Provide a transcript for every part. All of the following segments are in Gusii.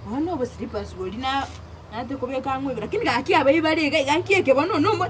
Bono oboslippers boria na nate kobeka ang'o igo lakini gaki abaibare iga iga nki eke bono nomo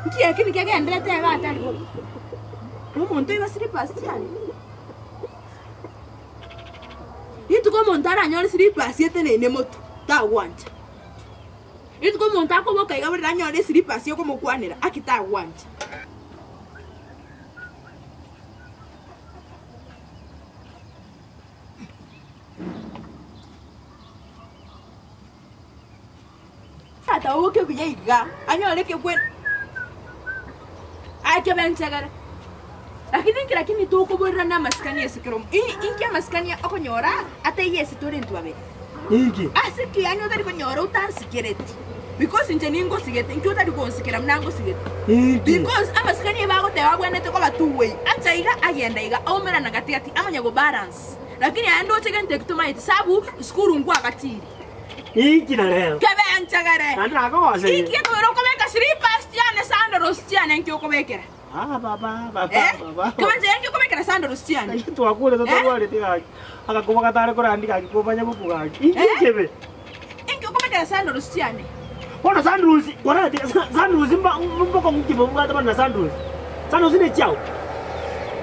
nki eke nki kegenderete iga atari bobe. Omonto oiba slippers chiane. Rituko omonto aranyore slippers eteneine motwe, tagwancha. Rituko omonto akoboka iga borere anyore eslippers ekomokwanera, aki tagwancha. Tata oboke buya iga, anyore ekekwe akebe nchegere. Lakini inki lakini tokoborerana amasikani ase kera omo i- inki amasikani okonyora ataiyo ase tore intwe babere? Inki? Ase ki yaani otari konyora otansikereti? Because inche ningosigete, inki otari gonsikera buna ngosigete? Inki? Because amasikani eye bagoteba abwenerete koba two way, acha iga agenda iga, aumerana gati gati amanye go balance. Lakini aye ndoche gento eki tomaeti, sabu sukuru nkwagachire. Inki na rero? Kebe enchegere. Naende nakogoseire. Inki gekogera okobeka slippers chiane sandals chiane inki okobekera? Ah, baba, baba, Eh? baba. Kebe enchegere inki okobekera sandals chiane? Naki twakure totarwareti gaki. Agakuba gatare korandi gaki komanya boku gaki. Inki Eh? kebe? Inki okobekera sandals chiane? Bono sandals, korati sandals mba mbokong'u ki bobwate bono na sandals? Sandals ne chiao.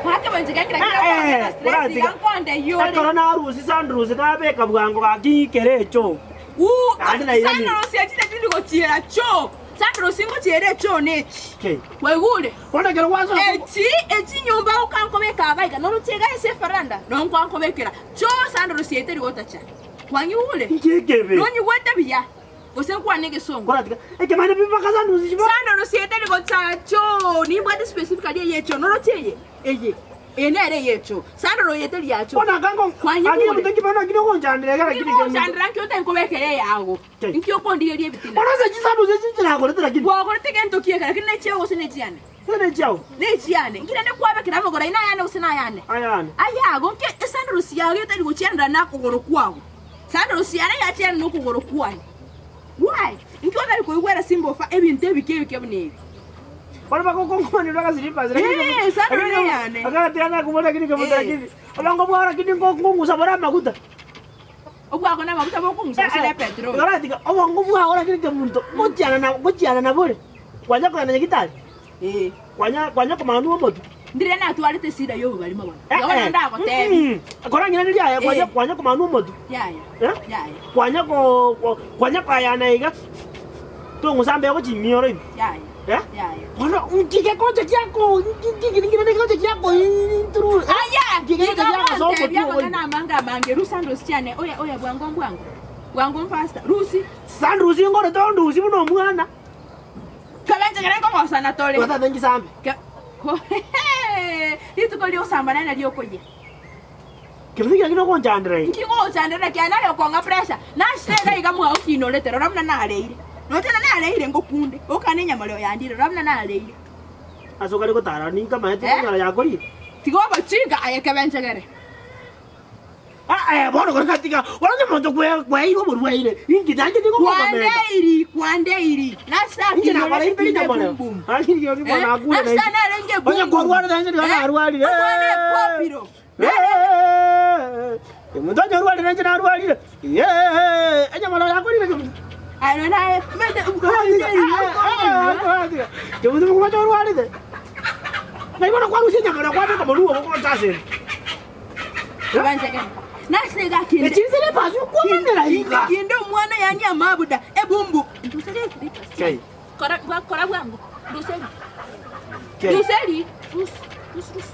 Gaki kebe enchegere inki Eh, lakini eh, okobeka stress korati iga nkonde yore. Ekero narusia sandals nabeka bwango gaki ikere echoo. Uu, Naende nairani. Sandals echi tachiri gochiera choo. Sandals ngochiera echoo nechi. Kei. Kwaigure? Bono ekero gwasoa Echi, echi nyomba okankobeka iga iga, noroche iga ase efaranda, noo nkwankobekera. Choo sandals eye teri gotacha. Kwanyigure? Inki ekebe? Nonyigwete buya? Gose nkwane egesongo? Koratiga ekemani pi mpaka sandals chibo. Sandals eye teri gotacha choo. Nimbwate specifically eye echoo, noroche eye? Eye. Eye nere ey'echoo, sandero eye teri ya choo. Bono akango Kwanyigure. gaki omonto ki bono naki nogonchandera iga lakini Nigo ogonchandera nki otankobekera eyago? Inki okondigeria ebitina? Bono ase chisandusu echi inche nagorete lakini. Kwagorete gento ki eke lakini nechiao gose nechiane? Gose nechiao. Nechiane. Inki rende kwabekera amagoro aino ayane gose nayane? Ayane. Ayago nki esandurusi yago etari gochianera nakogoro kwago? Sandurusi yane yachianera nokogoro kwane. Why? Inki otari koigwera simbofa ebinto ebike ebike buna ebi? Bono bagokong'onerwa agasilipas lakini Eh, sanduru neyane. Agatiga nakobora lakini kemoto Eh. lakini obongo bwao lakini nkong'usa bore amaguta. Obwako namaguta bokong'usa gose ne petroli. Oratiga obongo bwao lakini kemonto gochiana na gochiana na bore. Kwanya kogenda nyagitari? Eh. Kwanya kwanya komanwa omotwe? Ndire natwarete esida y'obobarimo bono. Eh, Igo bono eh. ndagotebi. Mm. Korang'iraneria aye kwanya Eh. kwanya komanwa omotwe. Yaya. Eh? Yaya. Kwanya ko ko- kwanya koayana iga tong'usa mbego chimioro ime. Yaya. Eh? Yaya. Bono nki gekocha giako nki nki nki gekocha giako inturu. Aya! Nki gekocha Igo giako bontebia omotwe oyo. amang'ana amange amange. Rusa ndosi chiane. Oya oya bwango mbwango. Bwango mfaster. Rusi. Sandusi ngorete ondusi buna omwana. Kabe inche kere nkogosana tore. Igo tata nchisambe. Ke- Rituko ri'ogosambana nario okoyia. Kebisa kiaye nogonchandera eye. Inki gochandera kiaye naye okong'a pressure. Nashire iga iga mwao kinorete rora buna nareire. Noche na nareire ngokunde. Okane enyamoreo yandire rora buna nareire. Ase okare gotara ninkamaete Eh? konyora yakorire. Tiga obochinga aye kebe nchegere. Aye bono koreka tiga bono onye omonto kweirwe oborwaire, inki nainche nigo nkokomenta? Kwandeiri, kwandeiri. Nase Inche nakora akinorete intari kinde nyamorero. boom boom. Lakini kero Eh, bono nakure nase nainche. narenge boom Onye boom. kwarwarire nainche nigo Eh, narwarire. omwana epopiro. Eh, omonto onye orwarire nainche narwarire. Eh, enyamorero yakorire kemunto. Aye nonya naye, mende, Kemunto mokobacha orwarete. Nai bono kwarusia enyamorero kwabeka monwe ogocha ase ende. Echinse nepasi okwomanera iga. Kinde omwana yani amabuda ebumbu. Nduseri Kai. Kora bwa kora bwango. Nduseri. Kai. Nduseri. Rus rus rus.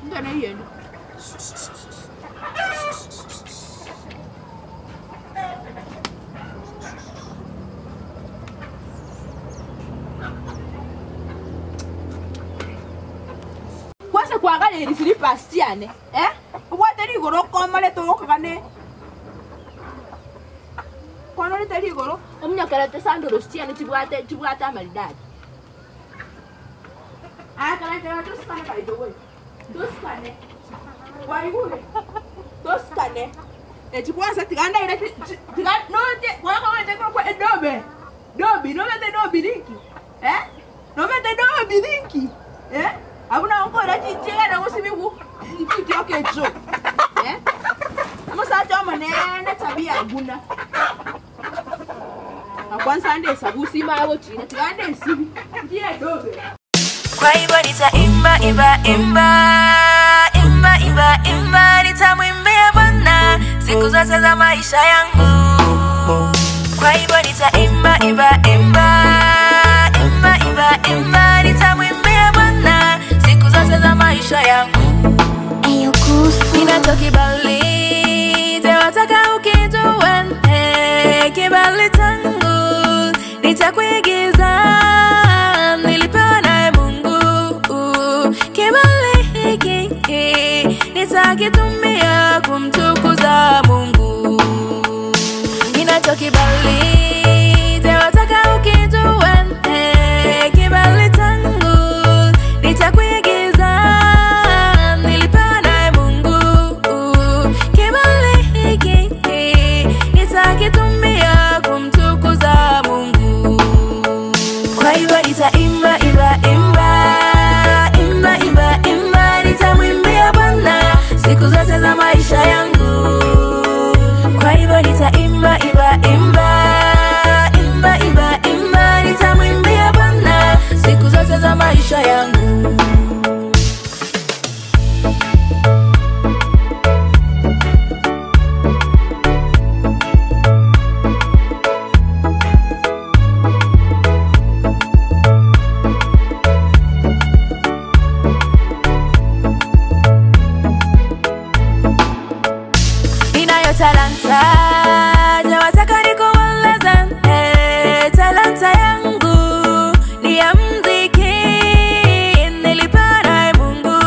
Ndana yendo. Kwase kwagareiri slippers chiane eh? Obwate rigoro okomorete ogokogane kwanorete rigoro omonyokerete sandals chiane chibwate chibwate amaridadi. Aya karachera tosikane by the way. Tosikane. Kwaigure? Tosikane. Echi kwanza tiga ndaire tiga noche kwakawete kwa edobe. Dobi, nomete dobi rinki? Eh? Nomete dobi rinki? Eh? Abwo nabo nkora chichegana gosibigu nchitioka echo. Eh? Omosacha omonene tabia buna. Kwanza ande esabusi imanye gochina tiga ande esibi nchire edobe. Kwa hivyo nitaimba imba imba imba imba imba, nitamwimbia Bwana siku zote za maisha yangu. Kwa hivyo nitaimba imba imba imba imba imba, nitamwimbia Bwana siku zote za maisha yangu. Ninacho kibali, je, wataka ukijue? Kibali changu ni cha kuigiza, nilipewa naye Mungu. Kibali hiki nitakitumia kumtukuza Mungu. Ninacho kibali, je, wataka ukijue? Kibali changu ni cha kuigiza, nilipewa naye Mungu. Kibali hiki nitakitumia kumtukuza Mungu. Kwa hivyo nitaimba imba imba imba imba imba, nitamwimbia Bwana siku zote za maisha yangu. Kwa hivyo nitaimba imba imba imba imba imba, nitamwimbia Bwana siku zote za maisha yangu. Ninayo talanta, je, wataka nikueleze? Talanta yangu ni ya muziki, nilipewa naye Mungu.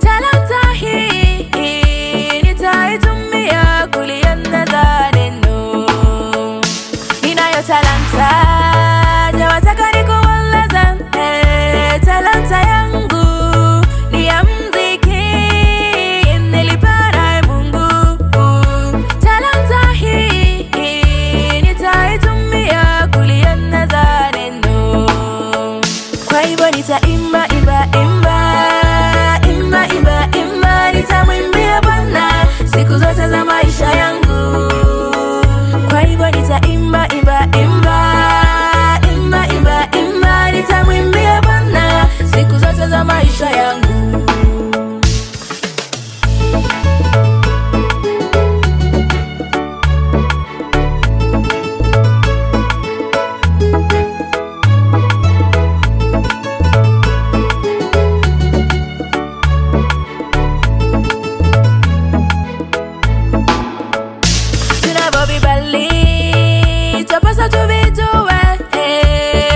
Talanta hii nitaitumia kulieneza neno. Ninayo talanta, je, wataka nikueleze? Talanta yangu ni ya muziki, nilipewa naye Mungu. Talanta hii nitaitumia kulieneza neno. Kwa hivyo nitaimba imba imba imba imba imba, nitamwimbia Bwana siku zote za maisha yangu. Kwa hivyo nitaimba imba imba imba imba imba, nitamwimbia Bwana siku zote za maisha yangu. Tunavyo vibali, twapaswa tuvijue,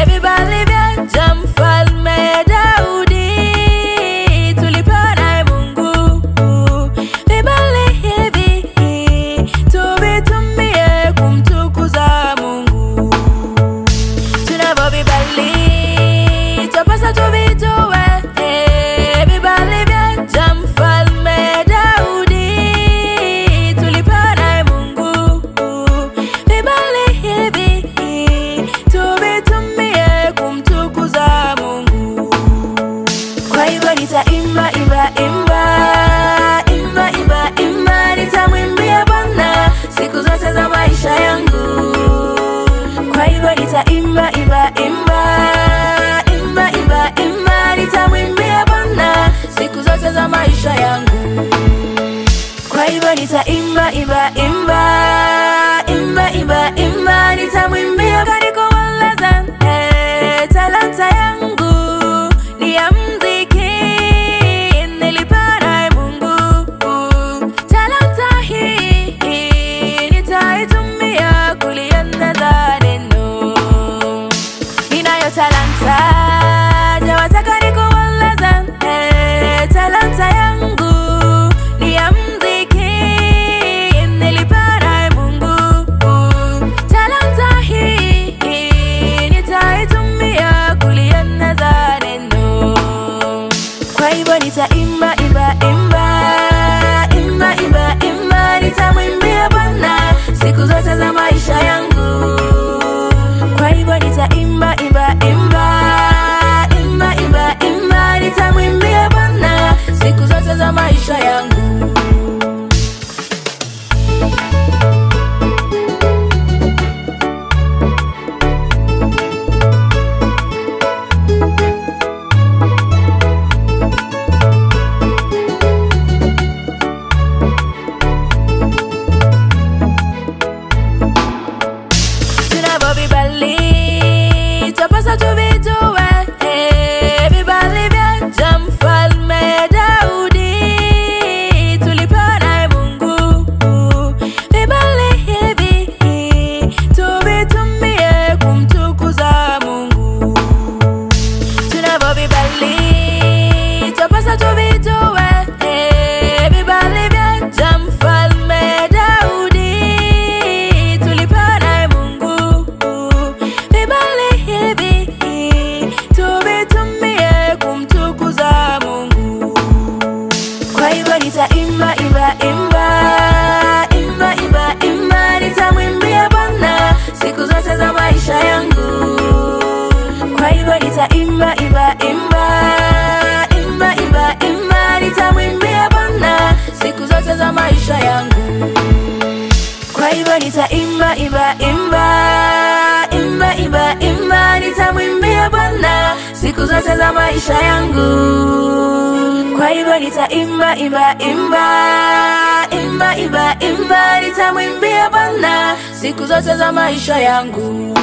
vibali vya mfalme Daudi tulipewa naye Mungu. Vibali hivi tuvitumie kumtukuza Mungu. Tunavyo vibali, twapaswa tuvijue, vibali vya mfalme Daudi tulipewa naye Mungu. Vibali hivi tuvitumie kumtukuza Mungu. Kwa hivyo nitaimba imba imba imba imba imba, nitamwimbia Bwana siku zote za maisha yangu. Kwa hivyo nitaimba imba imba imba imba imba, nitamwimbia Bwana siku zote za maisha yangu. Kwa hivyo nitaimba imba imba imba imba imba, nitamwimbia nikueleze, talanta yangu ni ya muziki, nilipewa naye Mungu. Talanta hii nitaitumia kulieneza neno. Ninayo talanta, je, wataka nikueleze? Talanta yangu ni ya muziki, nilipewa naye Mungu. Talanta hii nitaitumia kulieneza neno. Twapaswa tuvijue eh, vibali vya mfalme Daudi tulipewa naye Mungu. Vibali hivi tuvitumie kumtukuza Mungu. Tunavyo vibali twapaswa tuvijue eh, vibali vya mfalme Daudi tulipewa naye Mungu. Vibali hivi tuvitumie kumtukuza Mungu. Kwa hivyo nitaimba imba imba imba imba imba, nitamwimbia Bwana siku zote za maisha yangu. Kwa hivyo nitaimba imba imba imba imba imba, nitamwimbia Bwana siku zote za maisha yangu. Kwa hivyo nitaimba imba imba imba imba imba, nitamwimbia Bwana siku zote za maisha yangu. Kwa hivyo nitaimba imba imba imba imba imba, nitamwimbia Bwana siku zote za maisha yangu.